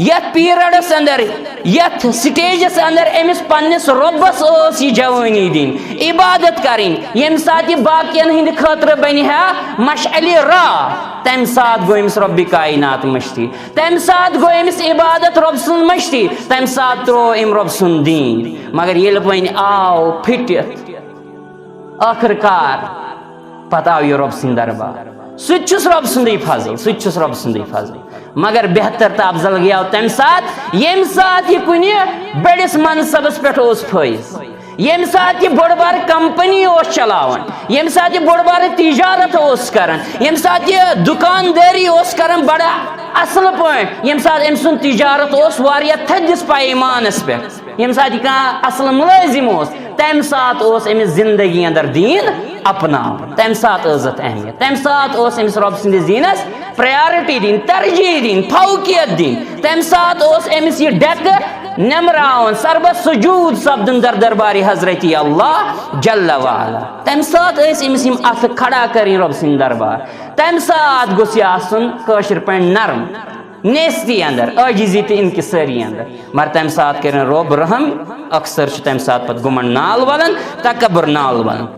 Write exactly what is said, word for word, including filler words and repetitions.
یتھ پیریڈس اندر، یتھ سٹیجس اندر أمِس پننِس رۄبس ٲس یہِ جوٲنی دِنۍ، عبادت کرٕنۍ، ییٚمہِ ساتہٕ یہِ باقین ہٕنٛدِ خٲطرٕ بنہِ ہا مشعلِ راہ، تمہِ ساتہٕ گوٚو أمِس رۄبِ کائنات مٔشتٕے، تمہِ ساتہٕ گوٚو أمِس عبادت رۄب سٕنٛز مٔشتٕے، تمہِ ساتہٕ ترٛوو أمۍ رۄب سُنٛد دیٖن۔ مگر ییٚلہِ وۄنۍ آو پھٹِتھ، ٲخٕر کار پتہٕ آو یہِ رۄب سٕنٛدِ دربار۔ سُہ تہِ چھُس رۄب سُنٛدٕے فضل، سُہ تہِ چھُس رۄب سُنٛدٕے فضل۔ مگر بہتر تہٕ افضل گٔیاو تَمہِ ساتہٕ، ییٚمہِ ساتہٕ یہِ کُنہِ بٔڑِس منصبس پٮ۪ٹھ اوس فٲیِز، ییٚمہِ ساتہٕ یہِ بٔڑ بار کمپنی اوس چلاوان، ییٚمہِ ساتہٕ یہِ بٔڑ بار تجارت اوس کران، ییٚمہِ ساتہٕ یہِ دُکاندٲری اوس کران بڑٕ اصل پٲٹھۍ، ییٚمہِ ساتہٕ أمۍ سُنٛد تجارت اوس واریاہ تھٔدِس پیمانس پٮ۪ٹھ، ییٚمہِ ساتہٕ یہِ کانٛہہ اصل مُلٲزِم اوس، تمہِ ساتہٕ اوس أمِس زندگی اندر دیٖن اپناوُن، تمہِ ساتہٕ ٲس اتھ اہمیت، تمہِ ساتہٕ اوس أمِس رۄب سٕنٛدِس دیٖنس پرایورٹی دِنۍ، ترجیح دِنۍ، فوقیت دِنۍ۔ تمہِ ساتہٕ اوس أمِس یہِ ڈیکہٕ نمراوُن، سربت سجود سپدُن در دربارِ حضرت اللہ جل وعلا۔ تمہِ ساتہٕ ٲسۍ أمِس یِم اتھٕ کھڑا کرٕنۍ رۄب سٕنٛدِ دربار۔ تمہِ ساتہٕ گوٚژھ یہِ آسُن کٲشِر پٲٹھۍ نرم، نیستی اندر، عاجزی تہٕ انکسٲری اندر۔ مگر تمہِ ساتہٕ کرن رۄب رحم، اکثر چھُ تمہِ ساتہٕ پتہٕ گُمنڈ نال ولان، تکبر نال ولان۔